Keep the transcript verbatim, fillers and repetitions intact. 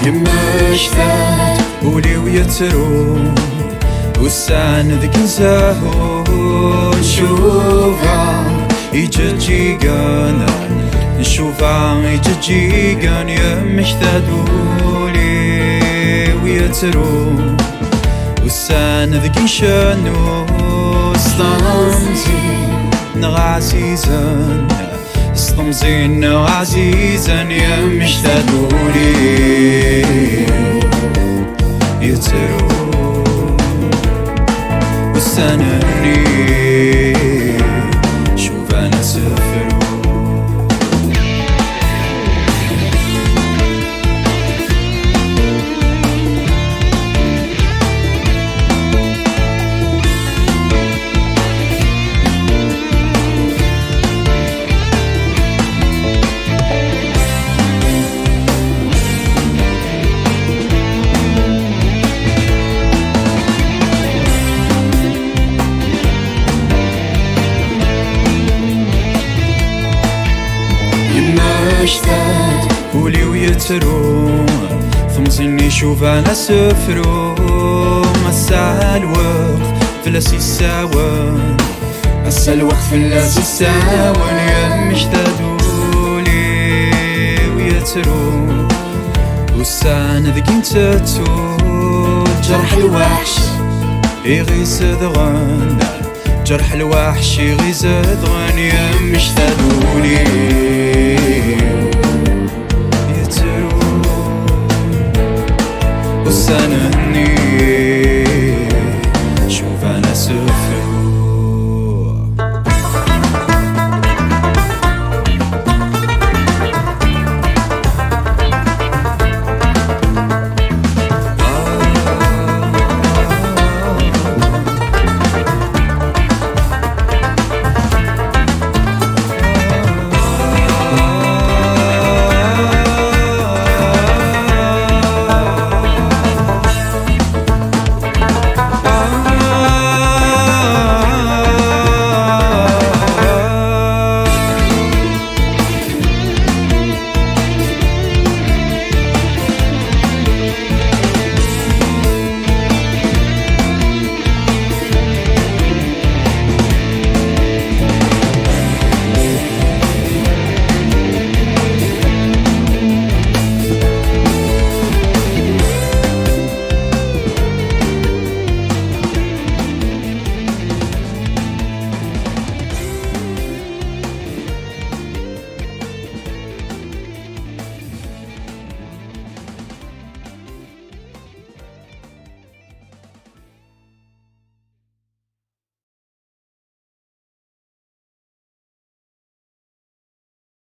Yemmekta-d ul-iw yettru, ussan deg nzehhu ncuba iǧeǧǧigen, ncuba iǧeǧǧigen. Yemmekta-d ul-iw yettru, ussan deg ncennu s temẓi-nneɣ ɛzizen, s temẓi-nneɣ ɛzizen. Yemmekta-d ul-iw yettru, ussan-nni cuban asefru. Yemmekta-d ul-iw yettru, temẓi-nni cuban asefru. Ass-a lweqt fell-as issawen, ass-a lweqt fell-as issawen. Yemmekta-d ul-iw yettru, ussan deg ntettu, ǧerḥ lweḥc iɣ izedɣen, ǧerḥ lweḥc iɣ izedɣen. Yemmekta-d ul-iw yettru, ussan